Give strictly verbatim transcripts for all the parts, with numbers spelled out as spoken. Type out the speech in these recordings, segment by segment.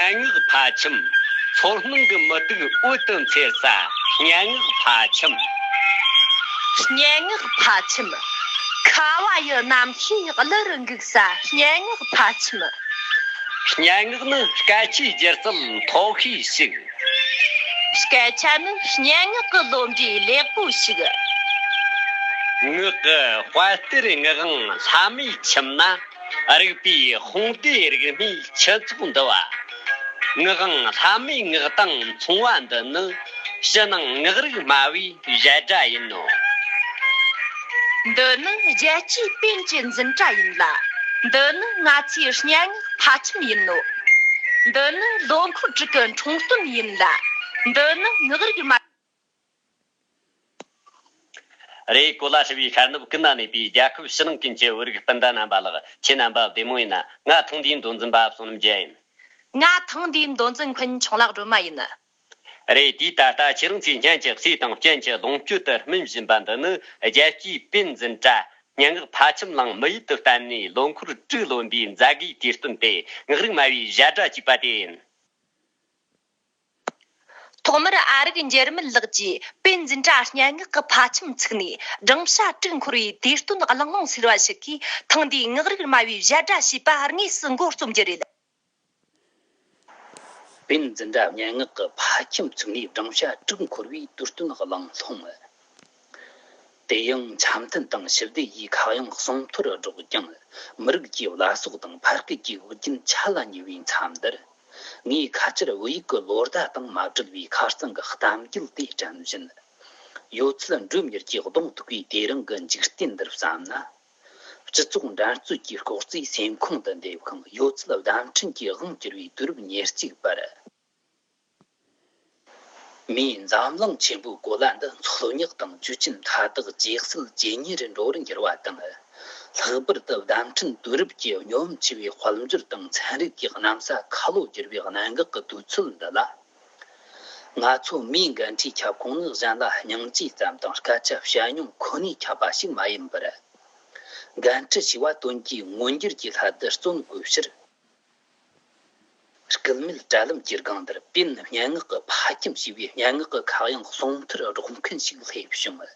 སྙན་ངག་ཕ་ཁྱིམ། ཚོར་སྣང་གི་མུ་ཏིག་འོད་དུ་འཚེར་ས། སྙན་ངག་ཕ་ཁྱིམ། སྙན་ངག་ཕ་ཁྱིམ། ཁ་བ་ཡི་རྣམ་ཤེས་གླུ་རུ་འགུག་ས། སྙན་ངག་ཕ་ཁྱིམ། སྙན་ངག་ནི་སྐད་ཆའི་སྒྱུ་རྩལ་མཐོ་ཤོས་ཤིག་སྐད་ཆ་ནི་སྙན་ངག་གི་བློ་འདྲིས་ལེགས་པོ་ཞིག་ངག་གི་དཔལ་སྟེར་ངག་དབང་ལྷ་མོའི་ཁྱིམ་ན། རིག་པའི་དཔུང་སྡེ་རིག་མའི་ཁྱུ་ཚོགས་འདུ་བ། ངག་དབང་ལྷ་མོའི་ངག་དང་མཚུངས་པ་འདི་ནི། ཕྱི་ནང་ངག་རིག་སྨྲ་བའི་བཞད་སྒྲ་ཡིན་ནོ། འདི་ནི་རྒྱལ་སྤྱིའི་པཎ་གྱི་འཛིན་གྲྭ་ཡིན་ལ། འདི་ནི་ང་ཚོའི་སྙན་ངག་ཕ་ཁྱིམ་ཡིན་ནོ། འདི་ནི་ལོ་འཁོར་དྲུག་གི་འཁྲུངས་སྟོན་ཡིན་ལ། འདི་ནི་ངག་རིག་སྨྲ། རེད། གོ་ལ་ཧྲིལ་བོའི་ཤར་ནུབ་ཀུན་ན་གནས་པའི་རྒྱལ་ཁབ་ཕྱི་ནང་ཀུན་གྱི་བོད་རིགས་སྤུན་ཟླ་རྣམ་པ་ལགས། ཁྱེད་རྣམ་པ་བདེ་མོ་ཡིན་ན། ང་ཐེངས་འདིའི་མདོ་འཛིན་པ་བསོད་ནམས་རྒྱལ་ཡིན། ང་ཐེངས་འདིའི་མདོ་འཛིན་མཁན་ཆུང་ལགས་སྒྲོལ་མ་ཡིན། རེད། དུས་ད་ལྟ་ཁྱེད་རང་ཚོའི་སྙན་གྱི་རྩེ་དང་སྤྱན་གྱི་ལོངས་སྤྱོད་དུ་སྨིན་བཞིན་པ་འདི་ནི། རྒྱལ་སྤྱིའི་པཎ་འཛིན་གྲྭ་སྙན་ངག་ཕ་ཁྱིམ་གླིང་མི་ཡུལ་དུ་བསྟན་ནས་ལོ་འཁོར་དྲུག་ལོན་པའི་མཛད་སྒོའི་དུས་སྟོན་ཏེ། ངག་རིག་སྨྲ་བའི་བཞད་སྒྲ་ཅེས་པ་དེ་ཡིན། ཐོག་མར་ཨ་རིག་འཇར་མན་ལགས་ཀྱིས་པཎ་འཛིན་གྲྭ་སྙན་ངག་གི་ཕ་ཁྱིམ་ཚུགས་ནས་སྦྲང་ཤ་དྲུག་འཁོར་བའི་དུས་སྟོན་གླེང་སློང་ཟེར་བ་ཞིག་གིས། ཐེངས་འདིའི་ངག་རིག་སྨྲ་བའི་བཞད་སྒྲ་ཞེས་པ་དངོས་སུ་མགོ་རྩོམ་རྒྱུ་རེད། པཎ་འཛིན་གྲྭ་སྙན་ངག་གི་ཕ་ཁྱིམ་ཚུགས་ནས་སྦྲང་ཤ་དྲུག་འཁོར་བའི་དུས་སྟོན་གླེང་སློང་། དེ་ཡང་འཆམ་མཐུན་དང་ཞི་བདེ་ཡི་ཁ་གཡང་གསུང་མཐོར་སྒྲོག་ཀྱང་། མི་རིགས་ཀྱི་བླ་སྲོག་དང་ཕ་སྐད་ཀྱི་འོ་རྒྱན་ཆད་ལ་ཉེ་བའི་མཚམས་འདིར། ངས་ཁ་ཆེར་བོད་ཡིག་གི་ལོ་ཟླ་དང་མ་བྲལ་བའི་ཁ་རྩང་གི་གཏམ་རྒྱུད་དེ་དྲན་བཞིན། ཡོད་ཚད་འགྲོས་མྱུར་གྱིས་གདོང་ཐུག་པའི་དེ་རིང་གི་འཇིག་རྟེན་འདིར་བསམ་ན། སྤྱི་ཚོགས་འགྲན་རྩོད་ཀྱི་ལྐོག་རྩིས་སེམས་ཁོང་དུ་འདེབས་ཤིང་། ཡོད་ཚད་བརྡ་འཕྲིན་གྱི་དབང་བསྒྱུར་བའི་དུས་རབས་ཉེར་གཅིག་པར། མིའི་འཛམ་གླིང་ཆེན་པོའི་གོ་ལ་འདི་འཚོལ་སྙེག་དང་ཇུས་ཆེན་མཐའ་དག་ཇེ་གསལ་ཇེ་ཉེ་རུ་འགྲོ་བར་འགྱུར་བ་དང་། ལྷག་པར་དུ་བརྡ་འཕྲིན་དུས་རབས་ཀྱི་སྙོམས་ཆེ་བའི་དཔལ་འབྱོར་དང་ཚན་རིག་གི་གནམ་ས་ཁ་ལོ་བསྒྱུར་བའི་གནད་འགག་གི་དུས་ཚོད་འདི་ལ། ང་ཚོ་མིའི་འགན་འཁྲིའི་ཁྱབ་ཁོངས་ནི་གཞན་ལ་སྙིང་རྗེ་ཙམ་དང་སྐད་ཆ་བཤད་མྱོང་ཁོ་ནས་ཁྱབ་པ་ཞིག་མ་ཡིན་པར། འགན་འཁྲི་ཞེས་པ་དོན་གྱི་མངོན་འགྱུར་གྱི་སླད་དུ་བརྩོན་དགོས་ཕྱིར། སྐུལ་མེད་དྲ་ལམ་གྱི་སྒང་དེར་པིན་སྙན་ངག་གི་ཕ་ཁྱིམ་ཞེས་པའི་སྙན་ངག་གི་ཁ་གཡང་གསུང་མཐོར་སྒྲོག་མཁན་ཞིག་སླེབས་བྱུང་།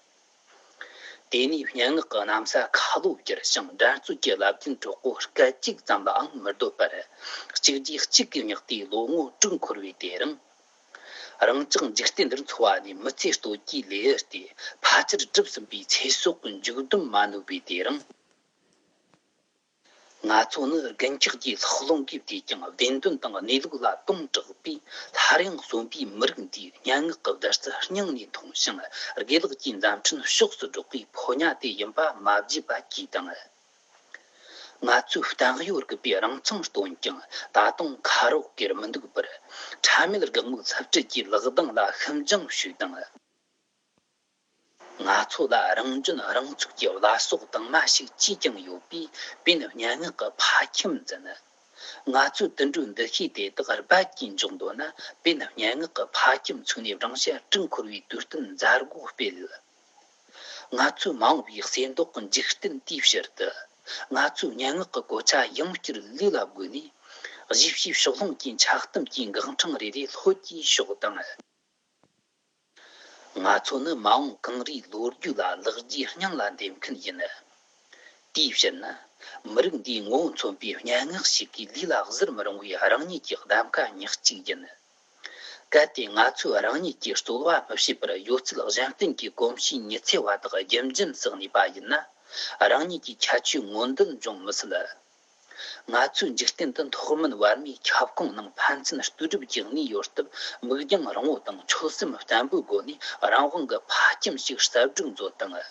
དེ་ནས་སྙན་ངག་གི་གནམ་ས་ཁ་ལོ་བསྒྱུར་ཞིང་འགྲན་རྩོད་ཀྱི་རླབས་རྒྱུན་གྲོགས་པོ་སྐད་ཅིག་ཙམ་ལའང་མི་སྡོད་པར། གཅིག་རྗེས་གཅིག་གིས་བསྙེགས་ཏེ་ལོ་ངོ་དྲུག་འཁོར་བའི་དེ་རིང་། རང་ཅག་འཇིག་རྟེན་འདིར་འཚོ་བ་ནས་མི་ཚེ་སྟོད་ཀྱི་ལེའུ་སྟེ་ཕལ་ཆེར་གྲུབ་ཟིན་པའི་ཚེ་སྲོག་གི་མཇུག་སྡོམ་མ་ནུས་པའི་དེ་རིང་། ང་ཚོ་ནི་རྒུན་འཁྱགས་ཀྱི་ལྷགས་རླུང་གིས་བདས་ཀྱང་བདེན་དོན་དང་གནས་ལུགས་ལ་དོང་དྲགས་པའི་སླར་ཡང་གསོན་པའི་མི་རིགས་འདིའི་སྙན་ངག་གི་བདུད་རྩི་སྙིང་ནས་འཐུང་ཞིང་དགེ་ལེགས་ཀྱི་མཛའ་འཕྲིན་ཕྱོགས་སུ་སྒྲོག་པའི་ཕོ་ཉ་དེ་ཡིན་པ་མ་བརྗེད་པ་གྱིས་དང་། ང་ཚོས་བརྟན་གཡོ་རིག་པའི་རང་མཚང་སྟོན་ཀྱང་ད་དུང་ཁ་རོག་གེར་མི་འདུག་པར། ཕྲ་མེད་དགག་མོའི་ལྷ་བྲིས་ཀྱི་ལག་གདང་ལ་ཤིན་སྦྱངས་ཞུས་དང་། ང་ཚོ་ལ་རང་འཇོན་རང་ཚུགས་ཀྱི་བླ་སྲོག་དྭངས་མ་ཞིག་ཅིས་ཀྱང་ཡོད་པས། པིན་སྙན་ངག་གི་ཕ་ཁྱིམ་འཛིན། ང་ཚོས་དུད་འགྲོའི་འདུ་ཤེས་དེ་དག་རྦད་ཀྱིས་འཇོག་འདོད་ན། པིན་སྙན་ངག་གི་ཕ་ཁྱིམ་ཚུགས་ནས་སྦྲང་ཤ་དྲུག་འཁོར་བའི་དུས་སྟོན་མཛད་སྒོ་སྤེལ། ང་ཚོའི་མ་འོངས་པའི་གསེར་མདོག་གི་འཇིག་རྟེན་དེའི་ཕྱིར་དུ། ང་ཚོས་སྙན་ངག་གི་གོ་ཆ་ཡང་བསྐྱར་ལུས་ལ་བགོས་ནས། གཞིས་བྱེས་ཕྱོགས་ལྷུང་གི་འཁྱག་གཏམ་གྱི་འགག་འཕྲང་རེ་རེ་ལྷོད་ཀྱིས་ཕྱོགས་དང་། ང་ཚོ་ནི་མ་འོངས་གངས་རིའི་ལོ་རྒྱུས་ལ་ལེགས་སྐྱེས་སྙིང་ལ་འདེབས་མཁན་ཡིན། དེའི་ཕྱིར་ན། མི་རིགས་འདིའི་ངོ་བོ་མཚོན་པའི་སྙན་ངག་ཞིག་གིས་ལུས་ལ་གཟུར་མི་རུང་བའི་རང་ཉིད་ཀྱི་གདམ་ཀ་ཉག་གཅིག་ཡིན། གལ་ཏེ་ང་ཚོས་རང་ཉིད་ཀྱི་རྩོལ་བ་མི་བྱེད་པར་ཡོད་ཚད་གཞན་བརྟེན་གྱི་གོམས་གཤིས་ཉི་ཚེ་བ་དག་རྒྱུན་འབྱམས་སུ་གནས་པ་ཡིན་ན། རང་ཉིད་ཀྱི་ཁྱད་ཆོས་ངོ་འདོན་འབྱུང་མི་སྲིད། ང་ཚོའི་འཇིག་རྟེན་འདི་མཐོ་དམན་བར་མའི་ཁྱབ་ཁོངས་ནང་ཕན་ཚུན་ལྟོས་གྲུབ་ཀྱི་གནས་ཡོད་སྟབས། མིག་རྒྱང་རིང་བོ་དང་ཆོད་སེམས་བརྟན་པོའི་སྒོ་ནས་རང་དབང་གི་ཕ་ཁྱིམ་ཞིག་གསར་སྒྲིག་མཛོད་དང་།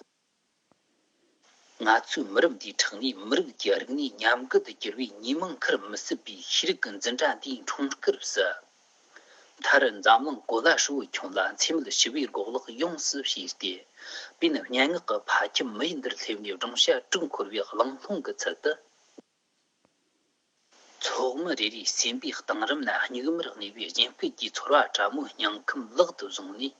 ང་ཚོའི་མི་རབས་འདིའི་ཕྲག་ནས་མི་རིགས་ཀྱི་རིག་གནས་ཉམས་རྒུད་དུ་གྱུར་བའི་ཉེས་མིང་ཁུར་མི་སྲིད་པའི་ཤེས་རིག་གི་འཛིན་གྲྭ་འདིའི་འཁྲུངས་སྐར་སུ། མཐར་འཛམ་གླིང་གོ་ལ་ཧྲིལ་བོའི་ཁྱོན་ལ་འཚེ་མེད་ཞི་བའི་འགོག་ལག་ཡོངས་སུ་ཕྱེས་ཏེ། པིན་སྙན་ངག་གི་ཕ་ཁྱིམ་མི་ཡུལ་འདིར་སླེབས་ནས་སྦྲང་ཤ་དྲུག་འཁོར་བའི་གླེང་སློང་གི་ཚུལ་དུ། ཚོགས་མི་རེ་རེའི་སེམས་པའི་གཏིང་རིམ་ན་སྙིགས་མར་གནས་པའི་རྒྱུན་སྤུས་ཀྱི་ཚོར་བ་ཕྲ་མོའི་སྙིང་ཁམས་ལག་ཏུ་བཟུང་ནས།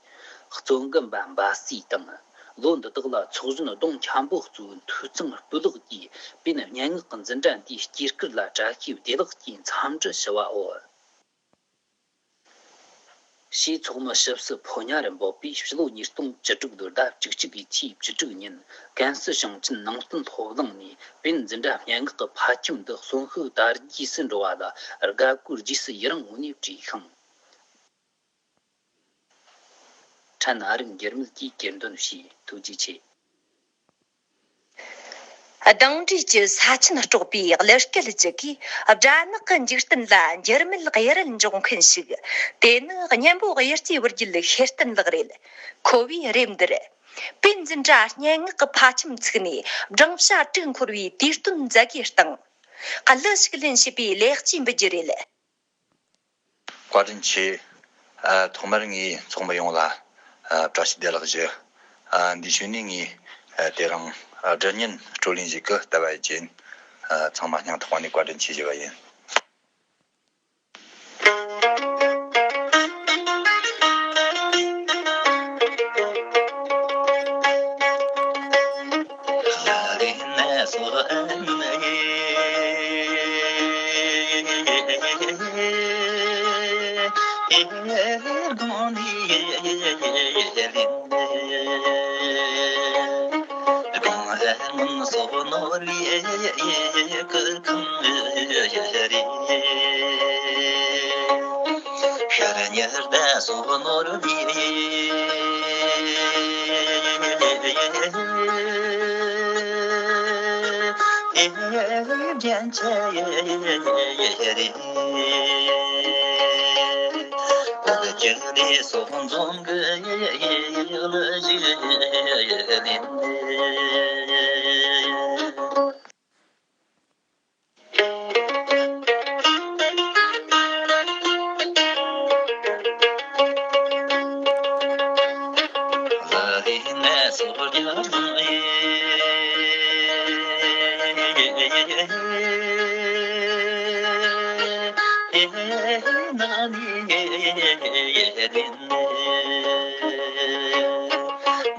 བཙོན་འགན་པ་འབའ་སྲས་དང་། ལོ་འདི་དག་ལ་ཚོགས་གཞོན་གདོང་འཁྱམ་པོ་གཙོས་མཐུ་ཚང་སྤུས་ལེགས་ཀྱིས་པིན་སྙན་ངག་གི་འཛིན་གྲྭ་འདིའི་སྐྱེས་སྐར་ལ་བཀྲ་ཤིས་བདེ་ལེགས་ཀྱི་འཚམས་འདྲི་ཞུ་བའོ། ཞེས་ཚོགས་མི་ཞིབ་སུ་ཕོ་ཉ་རུ་འབོད་པས། ཕྱི་ལོ་ཉིས་སྟོང་བཅུ་དྲུག་ལོའི་ཟླ་བཅུ་གཅིག་པའི་ཚེས་བཅུ་དྲུག་ཉིན་ཀན་སི་ཞིང་ཆེན་ནང་བསྟན་སློབ་གླིང་ནས་བོད་འཛིན་གྲྭ་སྙན་ངག་གི་ཕ་ཁྱིམ་འདི་གསོན་ཤུགས་དར་རྒྱས་སུ་འགྲོ་བ་ལ་དགའ་གུས་རྗེས་སུ་ཡི་རང་ངོས་ནས་བྲིས་ཤིང་། ཕྲན་ཨ་རིག་འགྱུར་མེད་ཀྱིས་གྱེར་འདོན་བྱས། ཐུགས་རྗེ་ཆེ། གདངས་འབྲས་ཀྱི་ས་ཆེན་དཀྲོགས་པའི་གླུ་སྐད་ཅིག་གིས་སྦྲ་ནག་གི་འཇིག་རྟེན་ལ་འགྱུར་མེད་གཡུར་རལ་འཇོག་མཁན་ཞིག་དེ་ནི་གཉན་པོ་གཡུ་རྩེ་བུ་རྒྱུད་ཤེར་བསྟན་ལགས་རེད། ཁོ་བོས་རེབ་འདིར་བོད་འཛིན་གྲྭ་སྙན་ངག་གི་ཕ་ཁྱིམ་ཚུགས་ནས་སྦྲང་བྱ་དྲུག་འཁོར་བའི་དུས་སྟོན་མཛད་སྒོའི་སྟེང་གླུ་ཞིག་ལེན་བྱས་པའི་ལེགས་སྐྱེས་འབུལ་རྒྱུ་རེད། བཀའ་དྲིན་ཆེ། ཨ། ཐོག་མར་ངས་ཚོགས་མི་ཡོངས་ལ། ཨ། བཀྲ་ཤིས་བདེ་ལེགས་ཞུ། ཨ། འདི་ཞུས་ནས་ངས། ཨ། དེ་རིང་། ཨ། སྒྲུབ་བརྙན་སྤྲོད་ལེན་ཞིག་གི་ལྟ་བ་ཡོད་ཅན། ཨ། ཚང་མ་སྙིང་ཐག་པ་ནས་བཀའ་དྲིན་ཆེ་ཞུ་བ་ཡིན། ཤར་ཉི་ཟླ་སོགས་ནོར་བུའི་རྒྱན་ཆ་རེད། འོ་ཀྱི་ནི་སོགས་འཛོམས་ཀྱི་ལ་ཞིག་ལེན།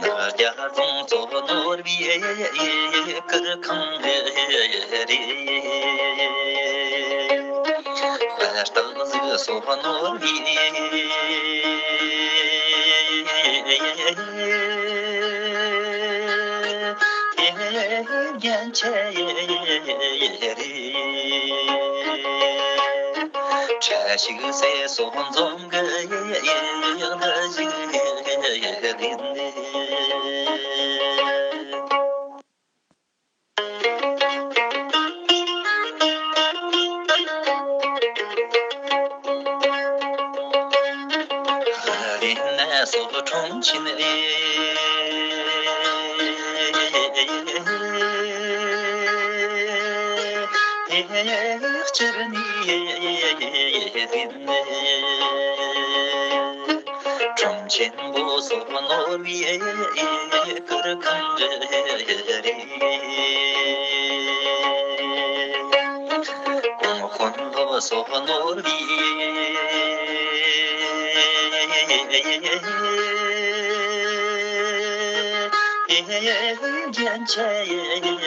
ནག་རྒྱ་རྫོང་ཚོ་ནོར་བུའི་གུར་ཁང་རེད། དཔལ་རྟགས་གཟིགས་སོགས་ནོར་བུའི་རྒྱན་ཆ་རེད། བཀྲ་ཤིས་ཟེར་སོགས་འཛོམས་ཀྱི་ཡག་ལ་ཞིག་ལེན། ལེན་ན་སོགས་ཁྲོམ་ཆེན་ཨེ། སྤྱིར་ནི་ལེན། ཁྲོམ་ཆེན་པོ་སོགས་ནོར་བུའི་གུར་ཁང་རེད། གོང་དཔོན་སློབ་སོགས་ནོར་བུའི་རྒྱན་ཆ་རེད།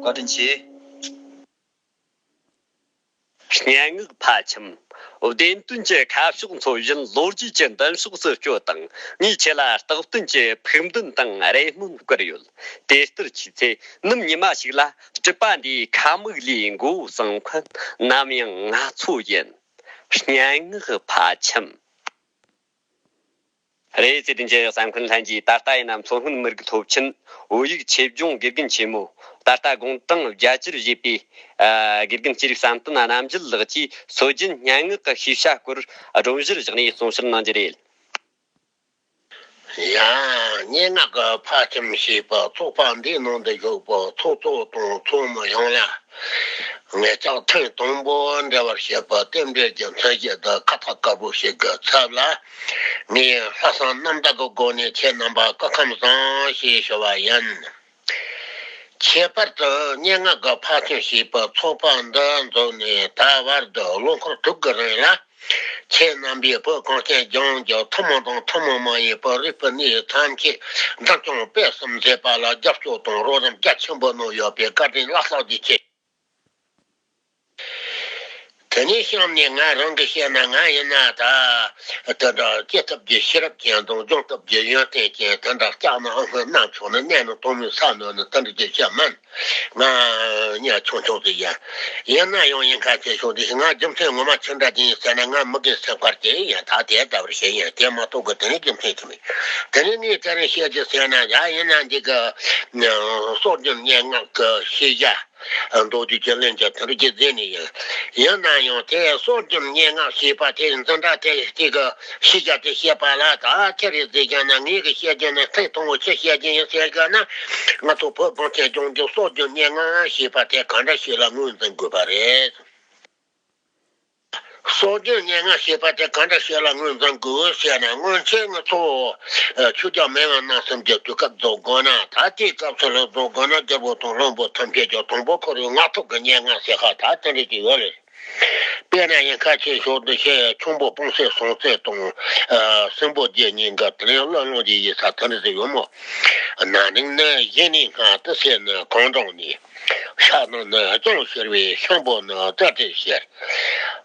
བཀའ་དྲིན་ཆེ། སྙན་ངག་ཕལ་ཆེར་བདེན་དོན་གྱི་ཁ་ཕྱོགས་འཚོལ་བཞིན་ལོ་རྒྱུས་ཀྱི་མདུན་ཕྱོགས་སུ་བསྐྱོད་དང་། ངས་ཁྱེད་ལ་རྟག་བརྟན་གྱི་ཕུགས་འདུན་དང་རེ་སྨོན་བསྐུར་ཡོད། དེ་ལྟར་བྱས་ཚེ་ནམ་ཉི་མ་ཞིག་ལ་སྲིད་པ་འདིའི་ཁ་མིག་ལས་མགོ་བོ་གསང་མཁན་ནམ་ཡང་ང་ཚོ་ཡིན། སྙན་ངག་ཕལ་ཆེར། རེད། བརྩེ་ལྡན་གྱི་གསན་མཁན་ལྷན་རྒྱས། ད་ལྟ་ཡིན་ན་མཚོ་སྔོན་མི་རིགས་སློབ་ཆེན་བོད་ཡིག་ཆེད་སྦྱོང་དགེ་རྒན་ཆེན་མོ། ད་ལྟ་དགུང་གྲངས་བརྒྱད་ཅུར་བཞེས་པའི་ཨ་དགེ་རྒན་ཚེ་རིང་བསམ་གཏན་རྣམ་རྒྱལ་ལགས་ཀྱིས་སྲོལ་རྒྱུན་སྙན་ངག་གི་ཤེས་བྱ་སྐོར་སྒྲོམ་གཞིར་བཞག་ནས་གསུང་བཤད་གནང་རྒྱུ་རེད། ཡང་སྙན་ངག་གི་ཕ་ཁྱིམ་ཞེས་པའི་ཚོགས་པ་འདིའི་ནང་དུ་ཞུགས་པའི་ཚོགས་གཙོ་དང་ཚོགས་མི་ཡོངས་ལ། ངེད་ཅག་ཐེངས་དང་པོ་འབྲེལ་བར་བྱེད་པའི་རྟེན་འབྲེལ་གྱི་མཚན་བཤད་འདི་ཁ་ཚ་དཀར་པོ་ཞིག་གི་ཚབ་ལ། ངས་ལྷག་བསམ་རྣམ་དག་གི་སྒོ་ནས་ཁྱེད་རྣམ་པ་སྐུ་ཁམས་བཟང་ཞེས་ཞུ་བ་ཡིན། ཁྱད་པར་དུ་སྙན་ངག་གི་ཕ་ཁྱིམ་ཞེས་པའི་ཚོགས་པ་འདི་འཛུགས་ནས་ད་བར་དུ་ལོ་འཁོར་དྲུག་གི་རིང་ལ། ཁྱེད་རྣམ་པས་བོད་གངས་ཅན་ལྗོངས་ཀྱི་ཐུན་མོང་དང་ཐུན་མོང་མ་ཡིན་པའི་རིག་པའི་གནས་ཐམས་ཅད་འཛིན་སྐྱོང་སྤེལ་གསུམ་མཛད་པ་ལ་རྒྱབ་སྐྱོར་དང་རོགས་རམ་རྒྱ་ཆེན་པོ་གནང་ཡོད་པས་བཀའ་དྲིན་བླ་ལྷག་ཏུ་ཆེ། དེ་ནས་གཤམ་ནས་ང་རང་གིས་བཤད་ན། ང་ཡིན་ན་ད་དེ་འདྲ་སྐྱེ་ཐབས་ཀྱི་ཤེས་རབ་ཅན་དང་སྦྱོང་ཐབས་ཀྱི་ཡོན་ཏན་ཅན་དེ་འདྲ་སྐྱག་ན་ཨ་ཧོན་གནམ་ཕྱོགས་ནས་གནས་ན་དུང་མི་ས་ནོར་ནི་དེ་འདྲ་ཅིག་བཤད་མིན། ང་གཉའ་ཆུང་ཆུང་ཟིག་ཡིན། ཡིན་ན་ཡང་ཡིན་ཁ་ཆེ་ཤོས་འདི་ང་རྒྱུ་མཚན་ངོ་མ་ཅི་འདྲ་ཅིག་ཡིན་ཟེར་ན། ང་མི་རྒན་སེམས་དཀར་ཅིག་ཡིན། ད་དེ་ལྟ་བུར་བཤད་ཡིན། དེ་མ་གཏོགས་གི་དེ་ནི་རྒྱུ་མཚན་ཅི་མེད། དེ་ནི་ངས་དེ་རིང་བཤད་རྒྱུ་ཟེར་ན། ཡ་ཡིན་ན་འདི་གི་སྲོལ་རྒྱུན་སྙན་ངག་གི་ཤེས་བྱ་མདོ་རྒྱུད་ཀྱི་གླེང་བྱ་དེ་རིགས་ཀྱི་མཛད་ནི་ཡིན། ཡིན་ན་ཡང་དེ་སྲོལ་རྒྱུན་སྙན་ངག་ཞེས་པ་དེ་འཛིན་གྲྭ་དེ་གཅིག་གི་ཤེས་བྱ་དེ་བཤད་པ་ལ་ད་ཁྱེད་རེ་ཟེར་ཀྱང་ན། ངེད་ཀྱི་བཤད་རྒྱུ་ནི་ཐེངས་དང་པོ་ཆི་བཤད་རྒྱུ་ཡིན་ཟེར་ཀྱང་ན། ང་ཚོ་བོད་གངས་ཅན་ལྗོངས་ཀྱི་སྲོལ་རྒྱུན་སྙན་ངག་ཞེས་པ་དེ་ག་འདྲ་ཞིག་ལ་ངོས་འཛིན་དགོས་པ་རེད། སྲོལ་རྒྱུན་སྙན་ངག་ཞེས་པ་དེ་ག་འདྲ་ཞིག་ལ་ངོས་འཛིན་དགོས་ཟེར་ན། སྔོན་ཆད་ང་ཚོ་ཆོས་རྒྱལ་མེས་དབོན་རྣམ་གསུམ་གྱི་དུས་སྐབས་རྫོགས་དགོས་ན། ད་ལྟའི་སྐབས་སུ་ལ་རྫོགས་དགོས་ན། རྒྱལ་པོ་དང་བློན་པོ་ཐམས་ཅད་ཀྱི་དང་པོ་ཁོ་རའི་ངག་ཐོག་གི་སྙན་ངག་ཟེར་ཁ་ད་དེ་འདྲ་ཅིག་ཡོད་རེད། དཔེར་ན་ཡིན་ཁ་ཆེ་ཤོས་འདི་བཤད། ཁྱུང་པོ་སྤུན་སྲེག་སྲོང་བཙན་དང་། ཨ། སྲིན་པོ་རྗེ་གཉིས་ཀ་དེ་རིང་བློན་བློན་གྱི་ཡིག་ཚགས་དེ་འདྲ་ཟིག་ཡོད་མོད། ན་ནིང་ནི་གཞེས་ནིང་སྔ། དེ་ཚེ་ནི་གངས་ལྗོངས་ནས། ཤ་ནི་ནི་ལྗོངས་ཤར་བའི་ཤམ་བུ་ནི། ཙི་ཙི་ཤར།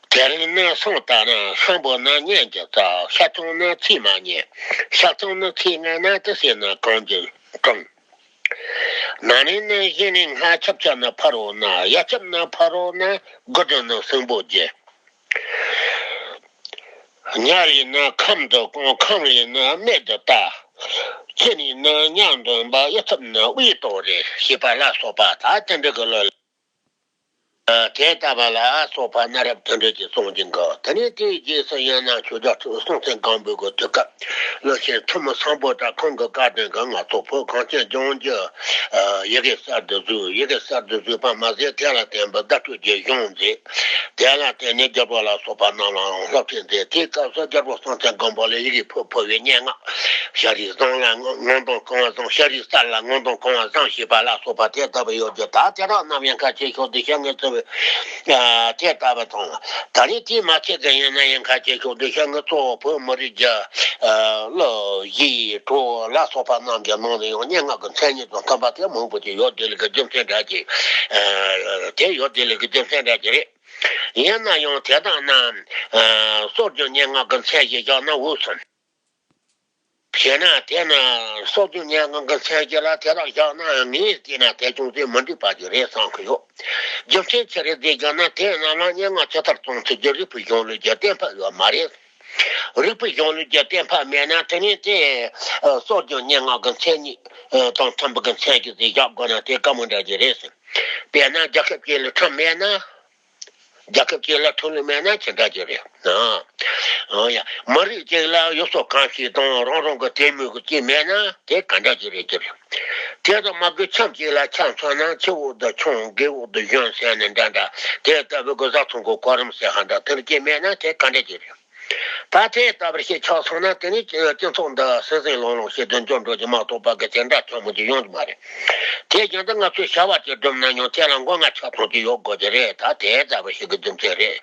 དེ་རིང་ནི་སང་ད་ནི་ཤམ་བུ་ནི་གཉེན་གྱི་རྩ། ཤ་ཆང་ནི་ཚེས་མ་ཉིན། ཤ་ཆང་ནི་ཚེས་ལྔ་ན། དེ་ཚེ་ནི་གངས་ཀྱི་གངས། ན་ནིང་ནི་གཞེས་ནིང་སྔ། ཆབ་ཆ་ནི་ཕ་རོལ་ན། ཡ་ཆབ་ནི་ཕ་རོལ་ན། དགུ་སྒྲིལ་ནི་སྲིན་པོ་རྗེ། ཉ་རེ་ནི་ཁམ་དུ་སྐོང་། ཁམ་རེ་ནི་སྨད་དུ་ལྟ། ཁྱི་རེ་ནི་ཉ་འདོན་པ། གཡུ་ཐབ་ནི་དབུས་གཏོར་རེ། ཞེས་པ་ལ་སོགས་པ་ད་དེ་འདྲ་གི་ལོ། ཨ། དེ་ལྟ་བུ་ལ་སོགས་པ་གནའ་རབས་དེ་འདྲ་ཅིག་གསུངས་ཀྱི་འདུག་དེ་ནས་དེའི་རྗེས་སུ་ཡིན་ན་ཆོས་རྒྱལ་སྲོང་བཙན་སྒམ་པོའི་གི་དུས་སྐབས། བློན་ཆེན་ཐོན་མི་སམ་བྷོ་ཊ་ཁོང་གི་བཀའ་དྲིན་གྱིས་ང་ཚོ་བོད་གངས་ཅན་ལྗོངས་ཀྱི། ཨ། ཡི་གེ་གསར་དུ་བཟོས། ཡི་གེ་གསར་དུ་བཟོས་པ་མ་ཟད། དེ་ལ་བརྟེན་པའི་བརྡ་སྤྲོད་ཀྱི་གཞུང་མཛད། དེ་ལ་བརྟེན་ནས་རྒྱལ་པོ་ལ་སོགས་པ་རྣམས་ལའང་སློབ་ཁྲིད་མཛད། དེའི་སྐབས་སུ་རྒྱལ་པོ་སྲོང་བཙན་སྒམ་པོ་ལ་ཡི་གེ་ཕུལ་ཕུལ་བའི་སྙན་ངག་ཤ་རི་བཟང་ལ་ངོ་ངོ་གདོང་གང་བ་བཟང་། ཤ་རི་གསར་ལ་ངོ་གདོང་གང་བ་བཟང་ཞེས་པ་ལ་སོགས་པ་དེ་ལྟ་བུ་ཡོད་རྒྱུ། ད་དེ་དག་རྣམས་ཡིན་ཁ་ཆེ་ཤོས་འདི་བཤད་ངེས་ཚུལ། ཨ། དེ་ལྟ་བུ་དང་། ད་རེས་དེ་མ་ཚད་ཀྱི་ཡིན་ན་ཡིན་ཁ་ཆེ་ཤོས་འདི་བཤད་ངེས་ཚུལ། བོད་མི་རིགས་ཀྱི། ཨ། གླུ་གཞས་བྲོ་ལ་སོགས་པ་རྣམས་ཀྱི་ནང་ནས་ཡང་སྙན་ངག་གི་མཚན་ཉིད་དང་མཐུན་པ་དེ་མང་པོ་ཅིག་ཡོད་དེ་ལ་གི་རྒྱུ་མཚན་འདྲ་ཅིག་ཨ། དེ་ཡོད་དེ་ལ་གི་རྒྱུ་མཚན་འདྲ་ཅིག་རེད། ཡིན་ན་ཡང་དེ་དག་རྣམས། ཨ། སྲོལ་རྒྱུན་སྙན་ངག་གི་མཚན་ཞེས་བཞག་ན་འོས་སོང་། བྱས་ན་དེ་ནི་སྲོལ་རྒྱུན་སྙན་ངག་གི་མཚན་ཞེས་ལ་དེ་དག་བཞག་ན་ངས་བལྟས་ན་དེ་ཅུང་ཟད་མི་འགྲིག་པ་ཞིག་རེད་བསམ་གི་ཡོད། རྒྱུ་མཚན་ཅི་རེད་ཟེར་བཞག་ན། དེ་རྣམས་ལ་སྙན་ངག་ཇི་ལྟར་བརྩམས་ཚུལ་གྱི་རིག་པའི་གཞུང་ལུགས་ཀྱི་གཏན་ཕབ་ཡོད་མ་རེད། རིག་པའི་གཞུང་ལུགས་ཀྱི་གཏན་ཕབ་མེད་ན། དེ་ནས་དེ་སྲོལ་རྒྱུན་སྙན་ངག་གི་མཚན་ཉིད་དང་མཐུན་པའི་གི་མཚན་ཞིག་ཟེར་བཞག་དགོས་ན་དེ་དཀའ་མོ་འདྲ་ཞིག་རེད་ཟེར། དཔེར་ན་རྒྱལ་ཁབ་ཅིག་ལ་ཁྲིམས་མེད་ན། རྒྱལ་ཁབ་ཅིག་ལ་ཁྲིམས་ལུགས་མེད་ན་ཅི་འདྲ་ཅིག་རེད། ཨ། ཨོ་ཡ། མི་རིགས་ཅིག་ལ་ཡུལ་སྲོལ་གོམས་གཤིས་དང་རང་རང་གི་དད་མོས་ཀྱི་ཅིག་མེད་ན་དེ་ག་འདྲ་ཅིག་རེད་ཀྱི་རེད། དེ་དང་མ་གི་ཁྱིམ་གཅིག་ལ་ཆ་མཚོན་ན། ཁྱི་འོག་ཏུ་ཁྱུང་། རྒན་འོག་ཏུ་གཞོན་ཟེར་ནས་འདྲ་འདྲ། དེ་ལྟ་བུ་གི་བཟའ་ཚང་གི་གོ་རིམ་ཟེར་ཧ་འདྲ་དེ་ཅིག་མེད་ན་དེ་ག་འདྲ་ཅིག་རེད། ད་དེ་ལྟ་བུར་ཞིག་ཆགས་སོང་ན། དེ་ནི་སྤྱི་ཚོགས་འདི་ཟིང་ཟིང་ལོང་ལོང་ཞིག་ཏུ་འགྱུར་འགྲོ་རྒྱུ་མ་གཏོགས་པ་གི་དེ་འདྲ་ཆེན་མོ་ཅིག་ཡོང་རྒྱུ་མ་རེད། དེ་བཞིན་དུ་ང་ཚོས་བྱ་བ་ཅིག་བསྒྲུབ་ན་ཡང་དེ་ལ་མགོ་རྔ་ཆ་ཚང་ཅིག་ཡོད་དགོས་ཀྱི་རེད། ད་དེ་ལྟ་བུ་ཞིག་གི་རྒྱུ་མཚན་རེད།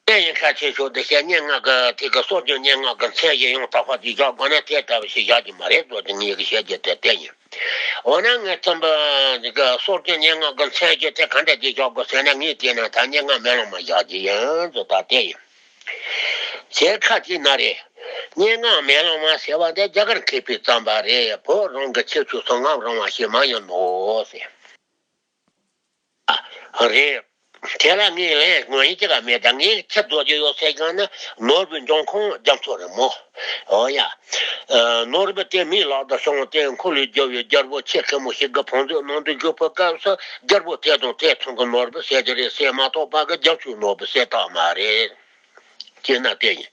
དེ་ཡིན་ཁ་ཆེ་ཤོས་འདི་བཤད། སྙན་ངག་གི་དེ་གི་སྲོལ་རྒྱུན་སྙན་ངག་གི་མཚན་གཞི་ཡང་དག་པ་ཅིག་བཞག་དགོས་ན་དེ་ལྟ་བུ་ཞིག་བཞག་རྒྱུ་མ་རེད་ཟེར་ཏེ་ངེད་ཀྱི་བཤད་རྒྱུ་དེ་དེ་ཡིན། འོ་ན་ངས་རྩོམ་པ་འདི་གི་སྲོལ་རྒྱུན་སྙན་ངག་གི་མཚན་གཞི་དེ་ག་འདྲ་ཅིག་བཞག་དགོས་ཟེར་ན། ངས་བལྟས་ན་ད་སྙན་ངག་མེ་ལོང་མ་བཞག་རྒྱུ་ཡིན་ཟེར། ད་དེ་ཡིན། ཞེས་ཁ་ཅིག་ན་རེ། སྙན་ངག་མེ་ལོང་མ་ཟེར་བ་འདི་རྒྱ་གར་མཁས་པས་བརྩམས་པ་རེད། བོད་རང་གི་ཁྱད་ཆོས་སུ་ངམ་རུང་བ་ཞིག་མ་ཡིན་ནོ་ཟེར། རེད། དེ་ལ་ངས་ལན་ངོ་ཡིན་གཅིག་ག་མེད། ད་ངས་ཁྱི་རྫོགས་རྒྱུ་ཡོད་ཟེར་ཀྱང་ན། ནོར་བུའི་འབྱུང་ཁུངས་རྒྱ་མཚོ་རེད་མོ། འོ་ཡ། ཨ། ནོར་བུ་དེ་མིའི་ལག་ཏུ་བྱུང་སྟེ། འཁོར་ལོས་སྒྱུར་བའི་རྒྱལ་པོ་ཆེ་ཁེ་མོ་ཞིག་གི་བང་མཛོད་ནང་དུ་བཞུགས་པའི་སྐབས་སུ། རྒྱལ་པོ་དེ་དང་དེ་མཚུངས་ཀྱི་ནོར་བུ་ཟེར་རྒྱུ་རེད་ཟེར་མ་གཏོགས་པ་གི་རྒྱ་མཚོའི་ནོར་བུ་ཟེར་རྟགས་མ་རེད། ཅེ་ན་དེ་ཡིན།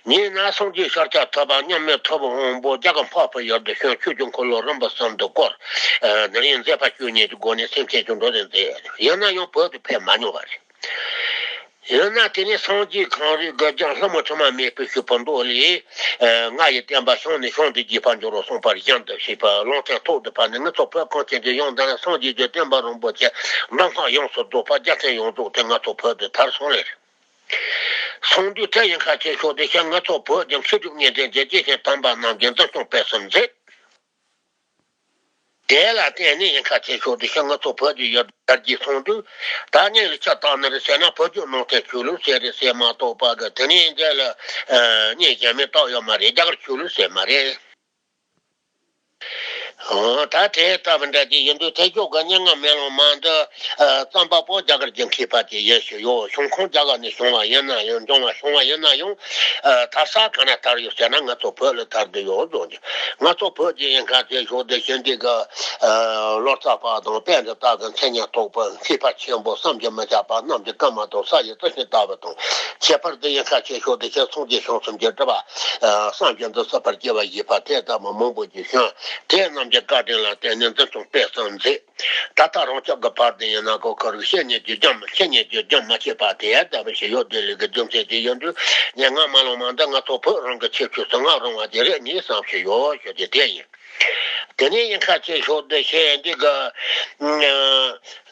ཉེ་ན་སངས་རྒྱས་ཤཱཀྱ་ཐུབ་པ། མཉམ་མེད་ཐུབ་དབང་པོ། རྒྱ་གར་འཕགས་པའི་ཡུལ་དུ་བྱོན། ཆོས་ཀྱི་འཁོར་ལོ་རིམ་པ་གསུམ་དུ་བསྐོར། ཨ། དེ་རིང་མཛད་པ་བཅུ་གཉིས་ཀྱི་སྒོ་ནས་སེམས་ཅན་གྱི་འགྲོ་དོན་མཛད། ཡིན་ན་ཡང་བོད་དུ་ཕེབས་མ་མྱོང་བ་རེད། ཡིན་ན་དེ་ནས་སངས་རྒྱས་གངས་རིའི་གི་རྒྱལ། ལྷ་མོ་དྲི་མ་མེད་པའི་ཤུག་པའི་མདོ་ལས། ཨ། ང་ཡི་བསྟན་པ་བྱང་ནས་བྱང་དུ་རྒྱས་པར་འགྱུར་རོ་གསུངས་པ་བཞིན་དུ་བྱས་པ། ལུང་བསྟན་ཐོག་ཏུ་ཕབ་ནས། ང་ཚོ་བོད་གངས་ཅན་གྱི་ཡང་དག་ན་སངས་རྒྱས་ཀྱི་བསྟན་པ་རིན་པོ་ཆེ་གདམས་ངག་ཡོངས་སུ་རྫོགས་པ་རྒྱལ་མཚན་ཡོངས་རྫོགས་དེ་ང་ཚོ་བོད་དུ་དར་སོང་ལེ། གསུང་དུས་དེ་ཡིན་ཁ་ཆེ་ཤོག་དེ་ཤ་ང་ཚོ་བོད་ཀྱི་ཤེས་སྒྲུབ་གཉིས་ལྡན་རྒྱལ་གཅེས་ཤིང་དམ་པ་རྣམས་ཀྱི་འཛིན་སྐྱོང་སྤེལ་གསུམ་མཛད། དེ་ལ་བརྟེན་ནས་ཡིན་ཁ་ཆེ་ཤོག་དེ་ཤ་ང་ཚོ་བོད་ཀྱི་ཡུལ་དར་རྒྱས་སོང་དུས་ད་སྙིང་ལ་ཆ་བཏགས་ནི་རེད་ཟེར་ན་བོད་ཀྱི་ནང་བསྟན་ཆོས་ལུགས་ཟེར་རེད་ཟེར་མ་གཏོགས་པ་གི་དེ་ནས་འདི་ལ་སྙིང་རྗེ་མེད་རྟགས་ཡོད་མ་རེད། རྒྱ་གར་ཆོས་ལུགས་ཟེར་མ་རེད། ཨོ། ད་དེ་ལྟ་བུ་འདྲ་ཅིག་ཡིན་དུས་དེ་ཕྱོགས་ཀྱི་སྙན་ངག་མེ་ལོང་མ་འདི་རྩོམ་པ་པོ་རྒྱ་གར་གྱི་མཁས་པ་དེ་ཡིན་ཞུ་ཡོད། གཞུང་ཁུངས་རྒྱ་གར་ནས་བྱུང་བ་ཡིན་ན་ཡང་འབྱུང་བ་བྱུང་བ་ཡིན་ན་ཡང་དར་ས་ག་ན་དར་ཡོད་ཟེར་ན་ང་ཚོ་བོད་ལ་དར་བསྡད་ཡོད་བཟོ་རྒྱུ། ང་ཚོ་བོད་ཀྱི་ཡིན་ཁ་ཆེ་ཤོག་དེ་ཤ་འདི་གི་ལོ་ཙཱ་པ་དང་དཔེ་འདི་དག་གི་མཚན་སྙན་ཐོགས་པ་མཁས་པ་ཆེན་པོ་བསམ་གྱིས་མི་ཁྱབ་པ་རྣམས་ཀྱི་བཀའ་མ་གཏོགས་ས་ཡི་རྩི་ཤིང་ལྟ་བུ་དང་། ཁྱད་པར་དུ་ཡིན་ཁ་ཆེ་ཤོག་དེ་ཤ་སངས་རྒྱས་བྱང་སེམས་ཀྱི་སྒྲུབ་པ། བསམ་གྱིས་མི་ཁྱབ་པར་སྐྱེ་བ་བཞེས་པ་དེ་ལྟ་བུ་མང་པོ་ཞིག་བྱུང་། དེ་རྣམས་ཀྱི་བཀའ་དྲིན་ལ་བརྟེན་ནས་འཛིན་སྐྱོང་སྤེལ་གསུམ་མཛད། ད་ལྟ་རང་ཅག་གི་བར་དུ་ཡིན་ན་གོ་ཁར་བཤད་ཉན་གྱི་རྒྱུ་མ་བཤད་ཉན་གྱི་རྒྱུ་མ་བཤད་པ་དེ་ལྟ་བུ་ཞིག་ཡོད་དེ་ལས་ཀྱི་རྒྱུ་མཚན་དེ་ཡིན་དུས་སྙན་ངག་མ་ལོང་མ་འདི་ང་ཚོ་བོད་རང་གི་ཁྱད་ཆོས་སུ་ངག་རིང་བ་དེ་རེད་ངས་བསམ་ཞིག་ཡོད་ཞུ་རྒྱུ་དེ་ཡིན། དེ་ནས་ཡིན་ཁ་ཆེ་ཤོག་དེ་ཤ་འདི་གི་ནང་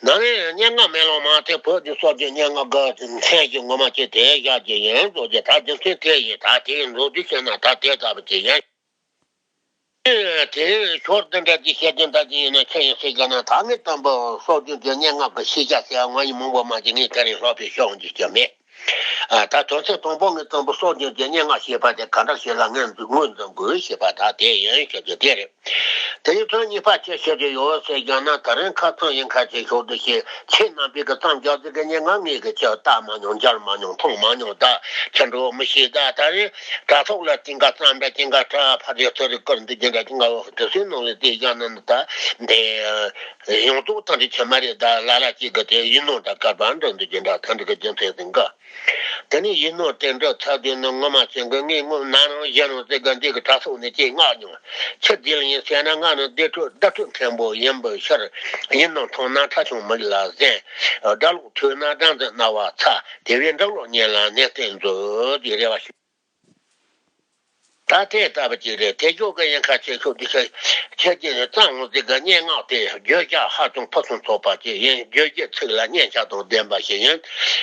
ནས་སྙན་ངག་མེ་ལོང་མ་དེ་བོད་ཀྱི་སྲོལ་རྒྱུན་སྙན་ངག་གི་མཚན་གཞི་ངོ་མ་ཅིག་དེ་བཞག་རྒྱུ་ཡིན་བཟོ་རྒྱུ། ད་རྒྱུ་མཚན་དེ་ཡིན། ད་དེ་མཛོད་དུས་བཤད་ན་ད་དེ་ལྟ་བུ་ཅིག་ཡིན། དེ་ཞོར་དུ་འདྲ་ཅིག་བཤད་རྒྱུ་འདྲ་ཅིག་ཡིན་ན་ཆི་ཡིན་ཟེར་གྱི་ན་ད་ངས་དང་པོ་སྲོལ་རྒྱུན་གྱི་སྙན་ངག་གི་ཤེས་བྱ་ཟེར་ང་ཡི་མང་པོ་མ་ཅིག་ངས་དེ་རིང་སློབ་དཔོན་ཤོག་འཇིག་རྒྱུ་མེད། ཨ། ད་དོན་ཚན་དང་པོ་ངས་དང་པོ་སྲོལ་རྒྱུན་གྱི་སྙན་ངག་ཞེས་པ་དེ་ག་འདྲ་ཞིག་ལ་ངོས་འཛིན་ངོས་འཛིན་དགོས་ཞེས་པ་ད་དེ་ཡིན་ཞུ་རྒྱུ་དེ་རེད། དེ་ཡི་དོན་གཉིས་པ་ཅི་བཤད་ཀྱི་ཡོད་ཟེར་རྒྱུ་ན་ད་རིང་ཁ་སང་ཡིན་ཁ་ཆེ་ཤོག་དེ་ཤ་ཁྱེད་རྣམ་པས་གི་རྩོམ་རྒྱག་ཚིག་གི་སྙན་ངག་ངས་གི་ཅི་ལྟ་མ་མྱོང་མཇལ་མ་མྱོང་མཐོང་མ་མྱོང་ད་ཁྱེད་འགྲོ་མི་ཤེས་ད་ད་རེས་དྲ་ཐོག་ལ་ཏིང་ག་རྩོམ་འདྲ་ཏིང་ག་ཁྲ་ཕ་རེ་ཚོ་རེ་བཀར་འདུག་རྒྱུ་འདྲ་ཏིང་ག་འོ་དེ་སུའི་ནང་ལ་དེ་བཞག་ན་ནི་ད་འདི་ཡོང་ཐུག་ཐང་དེ་ཆེ་མ་རེད། ད་ལ་ལ་གཅིག་གི་དེ་ཡིན་ནོ་ད་སྐར་པ་འགྲོ་འདུག་རྒྱུ་འདྲ་ཐང་དེ་གི་རྒྱུ་མཚན་ཟིན་གི། དེ་ནས་ཡིན་ནོ་དེ་འདྲ་ཚ་དུས་ནི་ངོ་མ་ཚེ་འགོ་ངས་ངོ་ན་རང་གཞན་རང་ཟེར་གི་འདི་གི་དྲ་ཐོག་ནས་ཅིག་མངགས་མྱོང་། ཁྱི་འདི་ལ་ཡིན་ཟེར་ན་ང་ནི་བདེ་དྲོད་བདེ་དྲོད་མཁན་པོ་ཡིན་པའི་ཕྱིར། ཡིན་ནོ་མཐོང་ན་ཁྲ་ཆུང་མི་རིགས་ལ་གཟན། སྒྲ་ལོག་ཐོས་ན་སྦྲང་རྩི་རྣ་བ་ཚ། དེ་བས་འབྲོག་ལོག་ཉིད་ལ་ནན་ཏན་མཛོད་ཀྱི་རེ་བ་ཞུ། ད་དེ་ལྟ་བུ་ཅིག་རེད། དེ་ཕྱོགས་ཀྱི་ཡིན་ཁ་ཆེ་ཤོག་འདི་ཁ་ཁྱེད་ཀྱིས་རྩོམ་འོང་ཟིག་གི་སྙན་ངག་དེ་བརྗོད་བྱ་ཧ་ཅང་ཕུན་སུམ་ཚོགས་པ་ཅིག་ཡིན། རྗོད་བྱེད་ཚིག་ལ་སྙན་ཆ་དང་ལྡན་པ་ཞིག་ཡིན།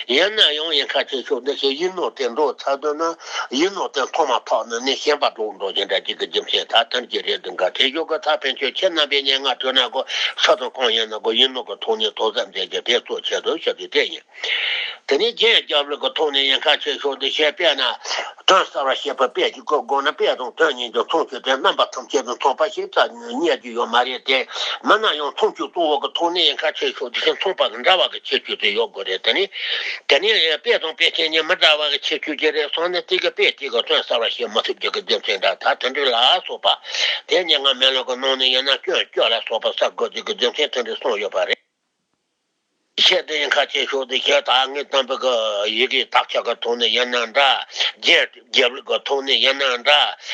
ཡིན་ན་ཡང་ཡིན་ཁ་ཆེ་ཤོག་འདི་ཞིག་ཡིན་ནོ་དེ་འགྲོ་ཚར་དུས་ན་ཡིན་ནོ་དེ་མཐོང་མ་ཐག་ནི་ནི་ཞེན་པ་འགྲོ་འགྲོ་བཞིན་འདྲ་ཅིག་གི་རྒྱུ་མཚན་ད་དོན་གྱི་རེད་འདུག་ག་དེ་ཕྱོགས་ཀྱི་ད་ཕན་ཆོད་ཁྱེད་རྣམ་པའི་སྙན་ངག་བྲིས་ན་གོ་ས་དང་གང་ཡིན་ན་གོ་ཡིན་ནོ་གི་ཐོག་ནས་དོ་ཟབ་མཛད་རྒྱུ་དེ་གཙོ་ཆེ་རུ་ཞུ་རྒྱུ་དེ་ཡིན། དེ་ནས་རྒྱན་རྒྱབ་ལུགས་ཀྱི་ཐོག་ནས་ཡིན་ཁ་ཆེ་ཤོག་འདི་བཤད་པས་ན། དོན་གསར་བ་བཤད་པ་དཔེ་གཅིག་བཀོད་དགོས་ན་དཔེ་དང་དོན་གཉིས་ཀྱི་མཚུངས་ཆོས་དེ་རྣམ་པ་ཐམས་ཅད་དུ་མཚུངས་པ་ཞིག་རྩ་རྙེད་རྒྱུ་ཡོད་མ་རེད་དེ། མིན་ན་ཡང་མཚུངས་ཆོས་གཙོ་བོ་གི་ཐོག་ནས་ཡིན་ཁ་ཆེ་ཤོག་འདི་བཞིན་མཚུངས་པ་གི་འདྲ་བ་གི་ཁྱད་ཆོས་དེ་ཡོད་དགོས་རེད། དེ་ནས་དེ་ནས་དཔེ་དང་དཔེ་ཅན་གཉིས་མི་འདྲ་བ་གི་ཁྱད་ཆོས་ཅི་རེད་སོང་ན་དེ་གི་དཔེ་དེ་གི་དོན་གསར་བ་བཤད་མི་ཐུབ་རྒྱུ་གི་རྒྱུ་མཚན་འདྲ་ད་དེ་འདྲ་ལ་སོགས་པ། དེ་སྙན་ངག་མེ་ལོང་གི་ནང་ནས་ཡིན་ན་སྐྱོན་སྐྱོན་ལ་སོགས་པ་གསབ་དགོས་རྒྱུ་གི་རྒྱུ་མཚན་དེ་འདྲ་གསུངས་ཡོད་པ་རེད། ཆེད་དུ་ཡིན་ཁ་ཆེ་ཤོག་དེ་ཁྱེད་ད་ངས་བཏང་པའི་གི་ཡི་གེ་དག་ཆ་གི་ཐོག་ནས་ཡིན་ན་འདྲ། རྒྱན་རྒྱབ་ལུགས་གི་ཐོག་ནས་ཡིན་ན་འདྲ།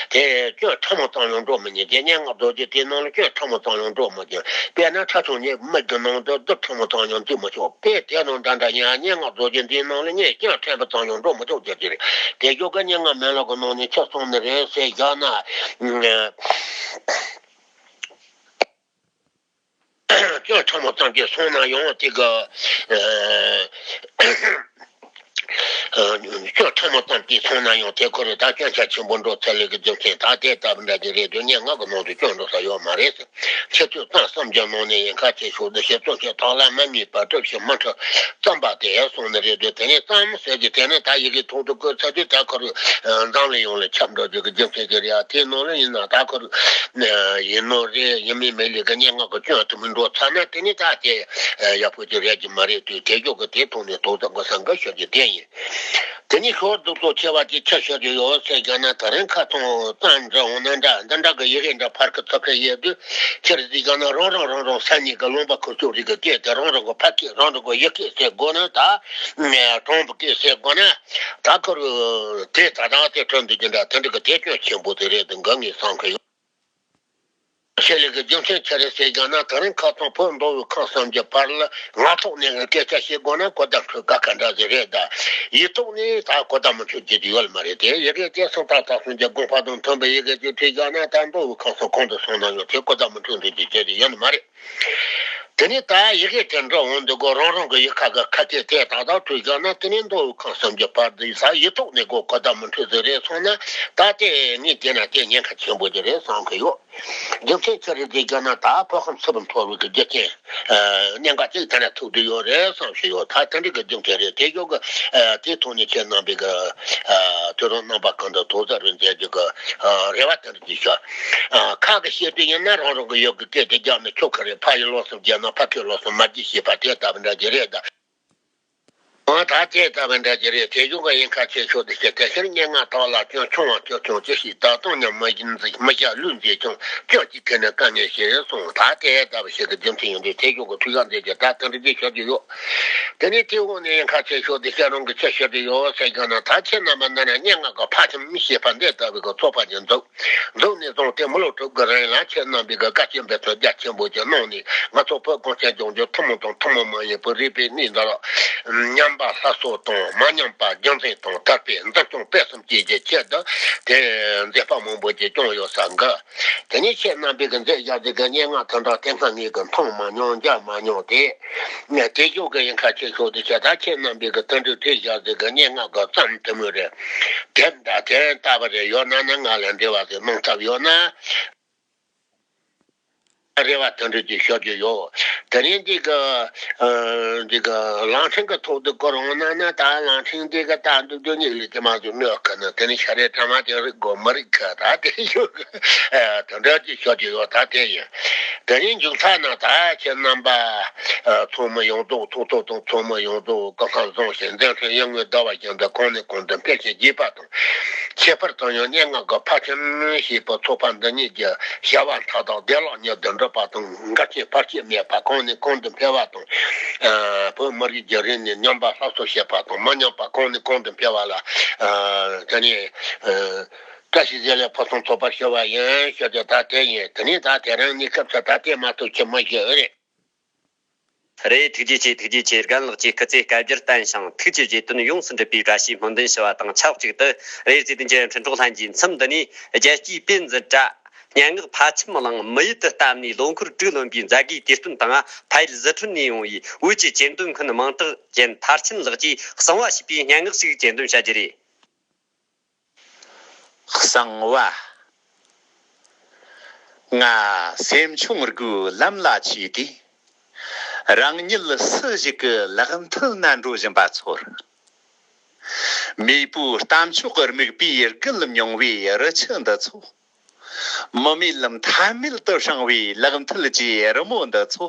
དེ་སྐྱོན་ཕྲ་མོ་ཙམ་ཡང་འགྲོ་མི་ཉན། དེ་སྙན་ངག་རྡོ་རྗེ་དེའི་ནང་ལ་སྐྱོན་ཕྲ་མོ་ཙམ་ཡང་འགྲོ་མི་ཉན། དཔེར་ན་ཁྲ་ཆུང་ཉིད་མིག་གི་ནང་དུ་རྡུལ་ཕྲ་མོ་ཙམ་ཡང་འཛུལ་མི་ཆོག་དཔེ་དེ་ནང་འདྲ་འདྲ་ཡིན། སྙན་ངག་རྡོ་རྗེ་འདིའི་ནང་ལ་ངས་སྐྱོན་ཕྲན་བུ་ཙམ་ཡང་འགྲོ་མི་ཆོག་ཟེར་གྱི་རེད། དེ་ཞོག་གི་སྙན་ངག་མེ་ལོང་གི་ནང་ནས་ཁྱེད་གསུངས་ནི་རེད་ཟེར་བཞག་ན། སྐྱོན་ཕྲ་མོ་ཙམ་གྱིས་སོང་ན་ཡང་དེ་གི་ཨ་སྐྱོན་ཕྲ་མོ་ཙམ་གྱིས་སོང་ན་ཡང་དེ་ཁོ་རེ་ད་སྐྱོན་ཆ་ཆེན་པོ་འགྲོ་ཚར་ལེ་གི་རྒྱུ་མཚན་ད་དེ་ལྟ་བུ་འདྲ་གི་རེད་དུས་སྙན་ངག་གི་ནང་དུ་སྐྱོན་འགྲོ་ས་ཡོད་མ་རེད་ཟེར། ཁྱེད་ཚོས་རྩོམ་གསུམ་གྱི་ནང་ནས་ཡིན་ཁ་ཆེ་ཤོག་འདི་ཞེས་རྩོམ་ཞེས་ཐོག་ལ་མ་རྙེད་པར་གྲུབ་ཞིང་མི་འཁྲུལ་རྩོམ་པ་དེ་གསུངས་ནི་རེད་དུས་དེ་ནས་རྩོམ་ཟེར་གྱི་དེ་ནས་ད་ཡི་གེ་ཐོག་ཏུ་བཀོད་ཚར་དུས་ད་ཁོ་རེ་འཛམ་གླིང་ཡོངས་ལ་ཁྱབ་འགྲོ་རྒྱུ་གི་རྒྱུ་མཚན་གྱི་རེད་ཨ། དེའི་ནང་ལ་ཡིན་ན་ད་ཁོ་རེ། ཡིན་ནོ་རེད། ཡིན་མིན་མེད་ལས་ཀྱི་སྙན་ངག་གི་སྐྱོན་དུ་མི་འགྲོ་ཚར་ན་དེ་ནི་ད་དེ་ཡག་པོ་ཅིག་རེད་ཀྱི་མ་རེད་དུས་དེ་ཞོག་གི་དེ་ཐོག་ནས་དོགས་ཟ་དགོས་ས་འགའ་ཤོད་ཀྱི་དེ་ཡིན། དེ་ནི་ཞོར་གདུག་རྩུབ་ཆེ་བ་ཅིག་ཆ་ཤོད་ཀྱི་ཡོད་ཟེར་རྒྱུ་ན་ད་རིང་ཁ་ཐོང་རྩོམ་འབྲི་འོང་ན་འདྲ་འདི་འདྲ་གི་ཡི་གེ་འདྲ་ཕར་གི་ཚུར་གི་ཡེ་དུས་ཁྱེད་རིག་ཀྱང་ན་རང་རང་རང་རང་ས་གནས་ཀྱི་ལུང་པ་ཁུལ་ཕྱོགས་རིག་གི་སྐད་དེ་རང་རང་གི་ཕ་སྐད་རང་རང་གི་ཡུལ་སྐད་ཟེར་དགོས་ན་ད་གྲོང་པ་སྐད་ཟེར་དགོས་ན། ད་ཁོ་རུ་དེ་ད་དང་དེ་ཁྲོད་འདུག་རྒྱུ་འདྲ་དེ་འདྲ་གི་དེ་སྐྱོན་ཆེན་པོ་དེ་རེད་འདུག་འགའ་ངས་བསམ་གི་ཡོད། ཆེད་ལས་ཀྱི་རྒྱུ་མཚན་ཆི་རེད་ཟེར་རྒྱུ་ན་ད་རིང་ཁ་སང་བོད་མདོ་དབུས་ཁམས་གསུམ་གྱི་བར་ལ་ངག་ཐོག་ནས་སྐད་ཆ་བཤད་དགོས་ན་གོ་བརྡ་འཕྲོད་དཀའ་ཁ་འདྲ་ཟིག་རེད་ད། ཡིག་ཐོག་ནས་ད་གོ་བརྡ་མི་འཕྲོད་རྒྱུ་དེ་ཡོད་མ་རེད་དེ། ཡི་གེ་དེ་སུམ་རྟགས་དག་གསུམ་གྱི་དགོངས་པ་དང་མཐུན་པའི་ཡི་གེ་ཅིག་བྲིས་བཞག་ན་ད་མདོ་དབུས་ཁམས་གསུམ་གང་དུ་སོང་ན་ཡང་དེ་གོ་བརྡ་མི་འཕྲོད་འདུག་རྒྱུ་དེ་ཡོད་མ་རེད། དེ་ནས་ད་ཡི་གེ་དེ་འདྲ་འོང་འདུག་གོ། རང་རང་གི་ཡི་གེ་གི་ཁ་སྐད་དེ་ཏག་ཏག་ཐོས་བཞག་ན། དེ་ནས་མདོ་དབུས་ཁམས་གསུམ་གྱི་བར་དུ་ས་ཡི་ཐོག་ནས་གོ་གོ་བརྡ་མི་འཕྲོད་ཟིག་རེད་སོང་ན། ད་དེ་ངས་བལྟས་ན་དེ་ཉེན་ཁ་ཆེན་པོ་ཅིག་རེད་བསམ་གི་ཡོད། རྒྱུ་མཚན་ཅི་རེད་ཟེར་བཞག་ན། ད་བོད་ཁམས་ཚུར་མཐོ་བའི་གི་རྒྱུ་རྐྱེན་གནད་འགག་ཅིག་དེ་ནས་ཐུག་བསྡད་ཡོད་རེད་བསམ་ཞིག་ཡོད། ད་དེ་འདྲ་གི་རྒྱུ་མཚན་རེད། དེ་ཞོག་གི་དེ་ཐོག་ནས་ཁྱེད་རྣམ་པའི་གི་དུས་རང་རྣམ་པ་གང་དུ་དོ་ཟ་རུ་མཛད་རྒྱུ་གི་རེ་བ་དེ་འདྲ་ཅིག་ཤོག་ཁ་གི་བཤད་དུས་ཡིན་ན། རང་རང་གི་ཡུལ་གི་སྐད་དེ་རྒྱག་ནི་ཆོག་གི་རེད། ཕ་ཡུལ་ལོགས་སུ་བརྒྱབ་ན་ཕ་སྐད་ལོགས་སུ་མ་བརྒྱབ་ཞེས་པ་དེ་ལྟ་བུ་འདྲ་ཅིག་རེད་ད། འོ་ད་དེ་ལྟ་བུ་འདྲ་ཅིག་རེད། དེ་བཞིན་གྱི་ཡིན་ཁ་ཆེ་ཤོས་དེ་ཤེས། དེ་ཕྱིར་སྙན་ངག་དག་ལ་སྐྱོན་ཆུང་བ་ཁྱོད་ཀྱང་ཅི་ཞིག་ད་དུང་ཉམས་མི་བཞིན་འཛིན་མི་བྱ་ལུས་འཛིན་ཀྱང་སྐྱོན་གཅིག་གིས་ནི་དཀའ་ངལ་ཞེས་གསུངས། ད་དེ་ལྟ་བུ་ཞིག་གི་རྒྱུ་མཚན་ཡིན་དུས། དེ་བཞིན་གྱི་ཐུགས་ཡག་མཛད་ཀྱི་ད་དེ་འདྲ་ཅིག་ཤོད་ཀྱི་ཡོད། དེ་ནས་དེ་འོག་ནས་ཡིན་ཁ་ཆེ་ཤོས་དེ་ཤེས་རང་གི་ཆེ་ཤོས་དེ་ཡོད་ཟེར་གྱི་ན། ད་ཁྱེད་རྣམ་པ་འདི་ན་སྙན་ངག་གི་ཕ་ཁྱིམ་ཞེས་པ་འདི་ལྟ་བུ་གི་ཚོགས་པ་ཅིག་འཛུགས། འཛུགས་ནས་བཟུང་སྟེ་མི་ལོ་དྲུག་གི་རིང་ལ་ཁྱེད་རྣམ་པས་གི་དཀའ་སྤྱད་འབད་བརྩོན་རྒྱ་ཆེན་པོ་ཅིག་གནང་ནས། ང་ཚོ་བོད་གངས་ཅན་ལྗོངས་ཀྱི་ཐུན་མོང་དང་ཐུན་མོང་མ་ཡིན་པའི་རིག་པའི་གནས་འདི་ལ་ཉམས་པ་སླར་གསོ་དང་། མ་ཉམས་པ་རྒྱུན་འཛིན་དང་། དར་སྤེལ་འཛིན་སྐྱོང་སྤེལ་གསུམ་བཅས་ཀྱི་ཆེད་དུ་དེ་མཛད་པ་མང་པོ་ཅིག་བསྐྱངས་ཡོད་ས་གི། དེ་ནས་ཁྱེད་རྣམ་པས་གི་མཛད་བཞག་ཟིག་གི་སྙན་ངག་དེ་འདྲ་དེ་སྔ་ངས་གི་མཐོང་མ་མྱོང་། མཇལ་མ་མྱོང་། དེ་དེ་བཞིན་གི་ཡིན་ཁ་ཆེ་ཤོས་དེ་ཤེས། ད་ཁྱེད་རྣམ་པས་གི་དེ་འདྲའི་བྲིས་བཞག་ཟིག་གི་སྙན་ངག་གི་རྩོམ་དེ་མོ་རེད། དེ་འདྲ་དེ་ལྟ་བུ་རེ་ཡོད་ན་ནི་ང་ལ་འབྲེལ་བ་ཟིག་གནང་ཐབས་ཡོད་ན། རེ་བ་དེ་འདྲ་ཅིག་ཤོད་ཀྱི་ཡོད། དེ་རིང་འདི་གི་ཨ་འདི་གི་གླིང་ཕྲན་གི་ཐོག་ཏུ་བསྐོར་འོང་ན་ནི། ད་གླིང་ཕྲན་འདི་གི་ད་འདུག་འདུག་ཉིད་ལས་དེ་མ་ཟུག་གནོད་གི་ནི། དེ་ནི་ཤ་རེ་ཕྲ་མ་དེ་རིག་དགོས་མི་རིག་གི། ད་དེ་ཡོད་གི། ཨ་དེ་འདྲ་ཅིག་ཤོད་ཀྱི་ཡོད། ད་དེ་ཡིན། དེ་རིང་མཇུག་མཐའ་ན་ད་ཁྱེད་རྣམ་པ་ཨ་ཚོགས་མི་ཡོངས་རྫོགས། ཐུགས་ཐོག་དང་ཚོགས་མི་ཡོངས་རྫོགས་སྐུ་ཁམས་བཟང་ཞིང་མཛད་འཕྲིན་ཡུན་རིང་ཟླ་བ་བཞིན་དུ་གོང་ནས་གོང་དུ་འཕེལ་ཞིང་རྒྱས་པ་དང་། ཁྱད་པར་དུ་ཡང་སྙན་ངག་གི་ཕ་ཁྱིམ་ཞེས་པའི་ཚོགས་པ་འདི་ཉིད་ཀྱི་བྱ་བ་མཐའ་དག་བདེ་བླག་མྱུར་དུ་འགྲུབ་པ་དང་། འགལ་རྐྱེན་བར་ཆད་མེད་པར་གོང་ནས་གོང་དུ་འཕེལ་བ་དང་། ཨ་བོད་མི་རིགས་ཀྱི་རིག་གནས་ཉམས་པ་སླར་གསོ་བྱེད་པ་དང་། མི་ཉམས་པ་གོང་ནས་གོང་དུ་འཕེལ་བ་ལ། ཨ་དེ་ནས་ཨ་བཀྲ་ཤིས་བདེ་ལེགས་ཕུན་སུམ་ཚོགས་པར་ཞུ་བ་ཡིན་ཞུ་རྒྱུ་ད་དེ་ཡིན། དེ་ནས་ད་དེ་རིང་གནས་སྐབས་སུ་ད་དེ་མ་གཏོགས་ཅི་མི་ཞུ་རེད། རེད། ཐུགས་རྗེ་ཆེ། ཐུགས་རྗེ་ཆེ། རྒན་ལགས་ཀྱིས་སྐུ་ཚེ་བསྐལ་བརྒྱར་བརྟན་ཞིང་། ཐུགས་ཀྱི་བཞེད་དོན་ཡོངས་སུ་འགྲུབ་པའི་བཀྲ་ཤིས་སྨོན་འདུན་ཞུ་བ་དང་ཆབས་ཅིག་ཏུ། རེད། བརྩེ་ལྡན་གྱི་འཕྲིན་གྲོགས་ལྷན་རྒྱས། མཚམས་འདི་ནས་རྒྱལ་སྤྱིའི་དཔེ་མཛོད་དྲ་སྙན་ངག་ཕ་ཁྱིམ་གླིང་མི་ཡུལ་དུ་བཏབ་ནས་ལོ་འཁོར་དྲུག་ལོན་པའི་མཛད་སྒོའི་དུས་སྟོན་དང་། ཕ་ཡུལ་ཟི་ཁྲོན་ནས་ཡོང་བའི་བོད་ཀྱི་གྱེར་འདོན་མཁན་མིང་གྲགས་ཅན་མཐར་ཕྱིན་ལགས་ཀྱིས་གསང་བ་ཞེས་པའི་སྙན་ངག་ཞིག་གྱེར་འདོན་བྱ་རྒྱུ་རེད། གསང་བ། ང་སེམས་ཆུང་སྒོས་ལམ་ལ་ཆས་ཏེ། རང་ཉིད་སུ་ཞིག་གི་ལག་མཐིལ་ན་འགྲོ་བཞིན་པ་ཚོར། མེས་པོའི་གཏམ་མཆོག་གི་རྨིག་པས་བརྒུལ་མྱོང་བའི་རི་ཆུ་འདི་ཚོ། མི་མེད་མཐའ་མེད་དུ་བསྲིངས་པའི་ལག་མཐིལ་གྱི་རི་མོ་འདི་ཚོ།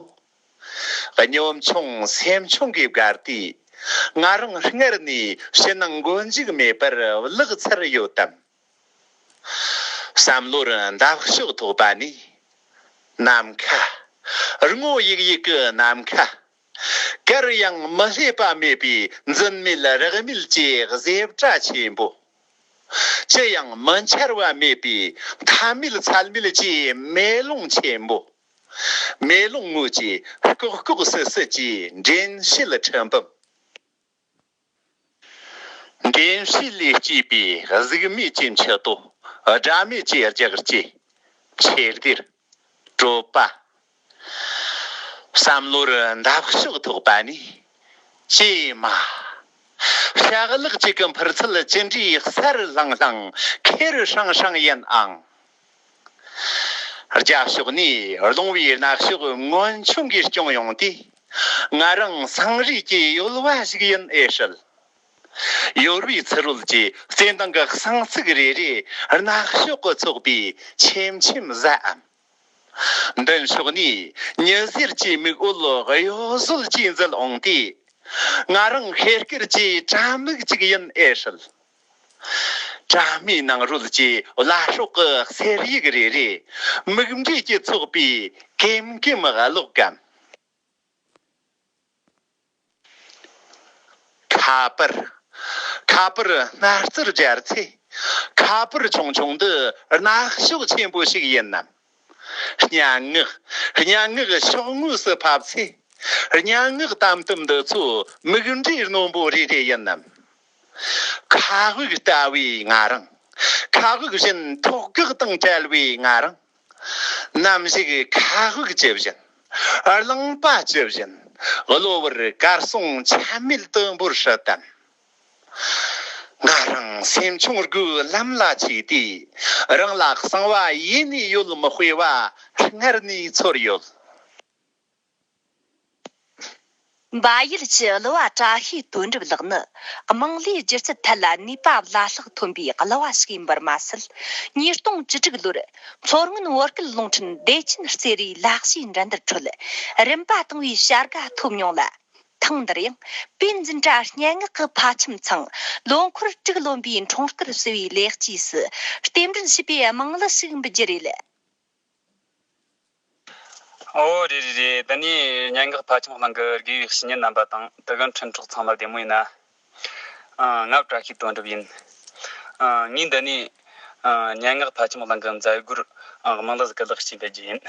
གཉོམ་ཆུང་སེམས་ཆུང་གིས་བསྒར་ཏེ། ང་རང་སྔར་ནས་ཕྱི་ནང་མགོ་མཇུག་མེད་པར་བརླག་ཚར་ཡོད་དམ། བསམ་བློར་འདབ་གཤོག་ཐོགས་པ་ནས། ནམ་མཁའ། སྔོ་ཡིག་ཡིག་གི་ནམ་མཁའ། གར་ཡང་མི་སླེབས་པ་མེད་པའི་འཛིན་མེད་རེག་མེད་ཀྱི་ཟེ་བྲ་ཆེན་པོ། ཅི་ཡང་མི་འཆར་བ་མེད་པའི་མཐའ་མེད་ཚད་མེད་ཀྱི་མེ་ལོང་ཆེན་པོ། མེ་ལོང་ངོས་ཀྱི་ལྐོག་ལྐོག་སིལ་སིལ་གྱི་འདྲེན་བྱེད་ཁྲི་འབུམ། འདྲེན་བྱེད་ལས་སྐྱེས་པའི་གཟུགས་མེད་ཀྱི་མཆུ་ཏོ། སྒྲ་མེད་ཀྱི་རྒྱགས་ཀྱིས་མཆེ་སྡེར་དྲོད་པ། བསམ་བློར་འདབ་གཤོག་ཐོགས་པ་ནས། ཀྱེ་མ། ཤ་ལག་ཅིག་གི་འཕུར་ཚད་ཅི་འདྲའི་གསལ་ལྷང་ལྷང་། ཁེར་ཧྲང་ཧྲང་ཡིན་ཨང་། རྒྱབ་ཕྱོགས་ནས་རླུང་བའི་སྣ་གཤོག་སྔོན་བྱུང་གིས་བསྐྱངས་ཡོང་དུས། ང་རང་སེང་རུས་ཀྱི་ཡོལ་བ་ཞིག་ཡིན་ཨེ་སྲིད། ཡོལ་བའི་ཚུ་རོལ་གྱི་རྩེ་འདང་གི་གསང་ཚིག་རེ་རེ་སྣ་གཤོག་གིས་ཚོགས་པས་ཆེམ་ཆེམ་ཟ་འམ། མདུན་ཕྱོགས་ནས་ཉི་ཟེར་གྱི་མིག་འོད་གཡོ་ཟོལ་གྱིས་འཛུལ་འོང་དུས། ང་རང་ཤེལ་དཀར་གྱི་དྲ་མིག་ཅིག་ཡིན་ཨེ་སྲིད། དྲ་མའི་ནང་རོལ་གྱི་བླ་སྲོག་གི་གསེར་ཡིག་རེ་རེ་མིག་འབྲས་ཀྱིས་ཚོགས་པས་ཀེམ་ཀེམ་ཀློག་གམ། ཁ་པར། ཁ་པར་སྣ་རྩེར་སྦྱར་ཚེ། ཁ་པར་ཆུང་ཆུང་འདི་སྣ་གཤོག་ཆེན་པོ་ཞིག་ཡིན་ནམ། སྙན་ངག་སྙན་ངག་ཤོག་ངོས་སུ་ཕབ་ཚེ། སྙན་ངག་དམ་དུམ་འདི་ཚོ་མིག་འབྲས་རྣོན་པོ་རེ་རེ་ཡིན་ནམ། ཁ་དབུགས་ལྟ་བུའི་ང་རང་། ཁ་དབུགས་བཞིན་ཐོག་གག་དང་བྲལ་བའི་ང་རང་། ནམ་ཞིག་ཁ་དབུགས་ཇི་བཞིན། གླིང་པ་ཇི་བཞིན་གློ་བུར་གར་སོང་ཆ་མེད་དུ་འབོར་སྲིད་དམ། ང་རང་སེམས་ཆུང་སྒོས་ལམ་ལ་ཆས་ཏེ། རང་ལ་གསང་བ་ཡེ་ནས་ཡོད་མི་དཔེ་བ་སྔར་ནས་ཚོར་ཡོད། འབའ་ཡུལ་གྱི་གླུ་བ་བཀྲ་ཤིས་དོན་གྲུབ་ལགས་ནི། དམངས་གླུའི་སྒྱུ་རྩལ་ཐད་ལ་ནུས་པ་འབའ་ལྷག་ཐོན་པའི་གླུ་བ་ཞིག་ཡིན་པར་མ་ཟད། ཉིས་སྟོང་བཅུ་དྲུག་ལོར་མཚོ་སྔོན་བོད་སྐད་རླུང་འཕྲིན་བདེ་ཆེན་རྩེ་རུའི་ལག་ཤེས་འགྲན་བསྡུར་ཁྲོད་རིམ་པ་དང་བའི་བྱ་དགའ་ཐོབ་མྱོང་ལ། ཐེངས་འདིར་ཡང་པའི་འཛིན་གྲྭ་སྙན་ངག་གི་ཕལ་ཆེར་ཚང་ལོ་འཁོར་དྲུག་ལོན་པའི་འཁྲུངས་སྐར་བསུ་བའི་ལེགས་སྐྱེས་སུ་རྟེན་འབྲེལ་བྱས་པའི་དམངས་གླུ་ཞིག་འབུལ་རྒྱུ་རེད། ཨོ་རེད་རེད་རེད། ད་ནི་སྙན་ངག་ཕལ་ཆེར་གླིང་གི་དགེ་བའི་བཤེས་གཉེན་རྣམ་པ་དང་དུ་གི་འཕྲིན་གྲོགས་ཚང་མ་བདེ་མོ་ཡིན་ན། ཨ། ང་བཀྲ་ཤིས་དོན་གྲུབ་ཡིན། ཨ། ངས་འདི་ནས། ཨ། སྙན་ངག་ཕལ་ཆེར་གླིང་གི་མཛད་སྒོར། ཨ། དམངས་གླུ་ཟིག་གི་ལེགས་སྐྱེས་འབུལ་རྒྱུ་ཡིན།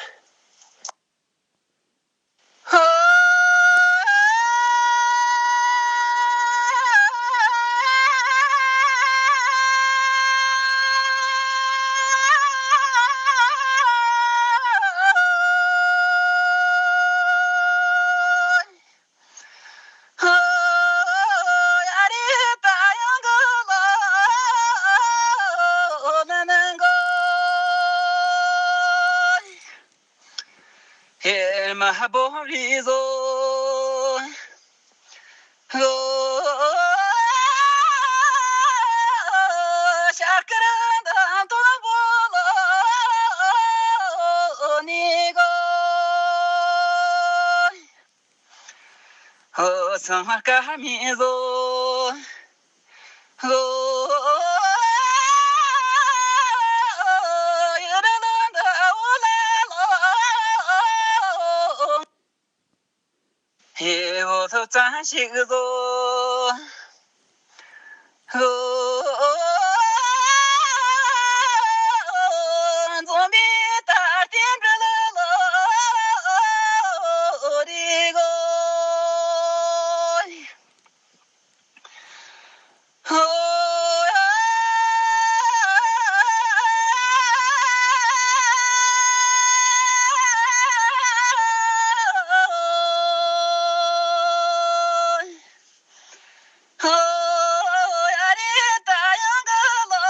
ཧོ་སང་ཀ་མི་བཟོ། ཧོ། ཡ་ར་ལ་འདའ་འོ་ལ་ལོ། ཧེ་འོ་ཐོ་ཙང་ཞིག་བཟོ། ཧོ། འཛོམས་པའི་ད་རྟེན་འབྲེལ་ལོ་རེ་གོ། ཧོ། ཧོ། ཡ་རེ་ད་ཡང་གི་ལོ་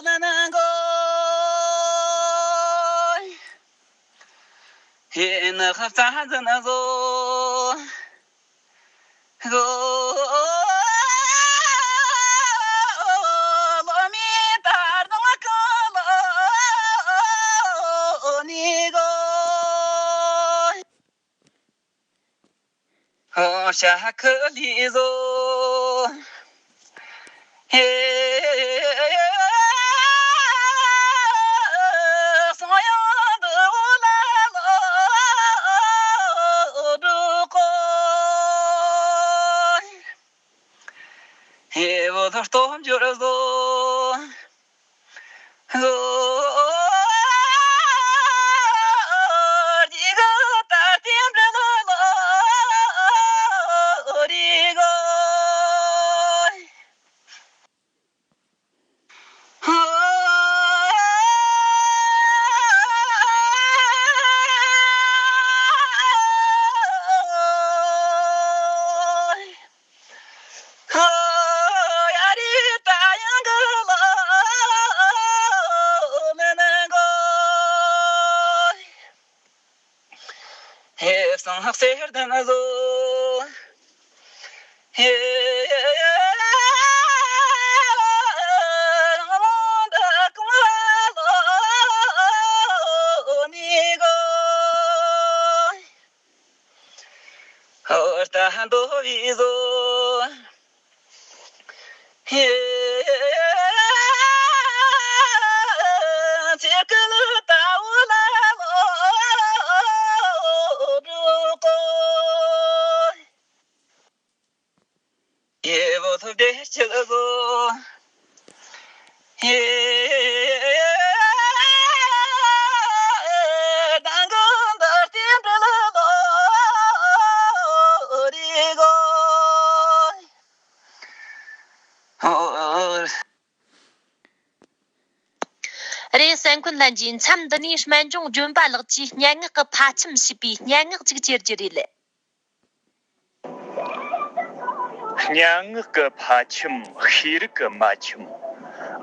ན་ན་གོ། ཧེ་ན་ཧ་ཙ་ཛ་ན་ཟོ། ལོ་མི་ད་རྡུང་གི་ལོ་ནི་གོ། ཧོ་ཤ་ཁ་ལི་ཟོ། ཧེ། སོང་ཡང་འདི་འོ་ལ་ལོ་འགྲོ་གོ། ཧེ་བོ་ཐོ་སྟོབས་འབྱོར་ཟོ། ཧོ། འདི་ག་ད་རྟེན་འབྲེལ་ལོ་རེ་གོ། ཧེ་སང་ཧག་སེར་ལྡན་བཟོ། ཧེ། རང་དབང་འདི་གང་ལ་ལོ་ནི་གོ། ཧོ་ལྟ་འདོ་བི་བཟོ། ཧེ། ཚེ་ཀ་ལ་ད་འོ་ལ་ལོ་འགྲོ་གོ། ཧེ་བོ་ཐུབ་བདེ་ཆེ་ལ་གོ། ཧེ། དང་གང་ད་རྟེན་འབྲེལ་ལོ་རེ་གོ། ཧོ། རེད། གསན་མཁན་ལྷན་རྒྱས། མཚམས་འདི་ནས་སྨན་ལྗོངས་ལྗོན་པ་ལགས་ཀྱིས་སྙན་ངག་གི་ཕལ་ཆེར་ཞེས་པའི་སྙན་ངག་ཅིག་གྱེར་རྒྱུ་རེད། སྙན་ངག་གི་ཕ་ཁྱིམ། ཤེས་རིག་གི་མ་ཁྱིམ།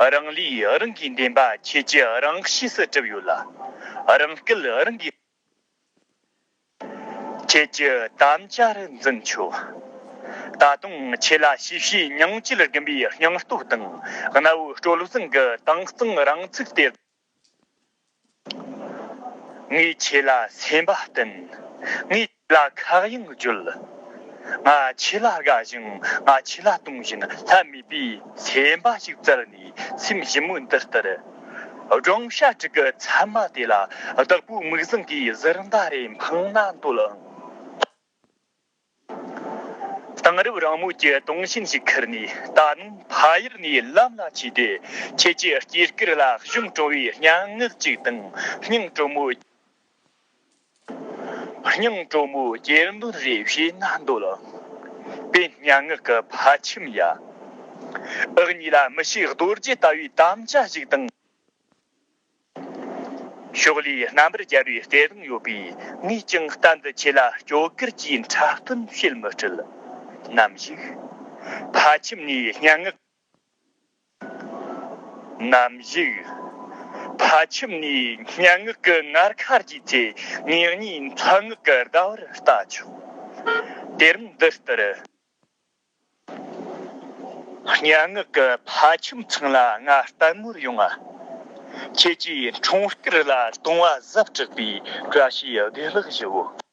རང་ལུས་རང་གིས་འདེམས་པ་ཁྱེད་ཀྱི་རང་གཤིས་སུ་གྲུབ་ཡོད་ལ། རང་སྐད་རང་གིས། ཁྱེད་ཀྱི་དམ་བཅའ་རུ་འཛིན་ཆོག། ད་དུང་ཁྱེད་ལ་ཤེས་བྱའི་མྱང་བཅུད་ལྡན་པའི་སྙིང་སྟོབས་དང་གནའ་བོའི་སྤྲོ་བཟང་གི་དྭངས་གཙང་རང་ཚུགས་སྟེར། ངས་ཁྱེད་ལ་སེམས་པ་བསྟན། ངས་ཁྱེད་ལ་ཁ་གཡང་བརྗོད། ང་ཁྱེད་ལ་དགའ་ཞིང་ང་ཁྱེད་ལ་གཏོང་བཞིན་ལྷད་མེད་པའི་སེམས་པ་ཞིག་བཙལ་ནས། སེམས་ཞིབ་མོས་འདི་ལྟར། སྦྲང་ཤ་དྲུག་གི་ཚབ་མ་དེ་ལ་བདག་པོའི་མིག་བཟང་གིས་ཟུར་མདའ་རེ་འཕངས་ན་འདོད་ཨང་། དེང་རབས་རང་མོས་ཀྱི་དུང་ཆེན་ཞིག་ཁུར་ནས། ད་ནངས་ཕ་ཡུལ་ནས་ལམ་ལ་ཆས་ཏེ། ཁྱེད་ཀྱི་སྐྱེས་སྐར་ལ་གཞུང་དྲོ་བའི་སྙན་ངག་ཅིག་དང་། སྙིང་དྲོ་མོ། སྙིང་དྲོ་མོ་གྱེར་འདོན་རེ་བྱས་ན་འདོད་ལ། པའི་སྙན་ངག་གི་ཕ་ཁྱིམ་ཡ། འུ་གཉིས་ལ་མི་ཤེས་རྡོ་རྗེ་ལྟ་བུའི་དམ་བཅའ་ཞིག་དང་། ཤོག་ལེའི་རྣམ་པར་རྒྱལ་བའི་སྐེ་རིང་ཡོད་པས། ངས་ཀྱང་གཏན་དུ་ཁྱེད་ལ་སྐྱོ་གར་གྱི་འཁྲབ་སྟོན་བྱེད་མི་སྲིད། ནམ་ཞིག་ཕ་ཁྱིམ་ནས་སྙན་ངག་ནམ་ཞིག་ཕ་ཁྱིམ་ནས་སྙན་ངག་གི་ངར་ཁ་རྒྱས་ཚེ། ངེད་གཉིས་མཚན་ངག་གི་ཟླ་བར་ལྟ་ཆོག། དེ་རིང་འདི་ལྟར། སྙན་ངག་གི་ཕ་ཁྱིམ་ཚང་ལ་ང་ལྟད་མོར་ཡོང་ང་། ཁྱེད་ཀྱིས་འཁྲུངས་སྐར་ལ་བཏུང་བ་གཟབ་དྲག་པའི་བཀྲ་ཤིས་བདེ་ལེགས་ཞུའོ།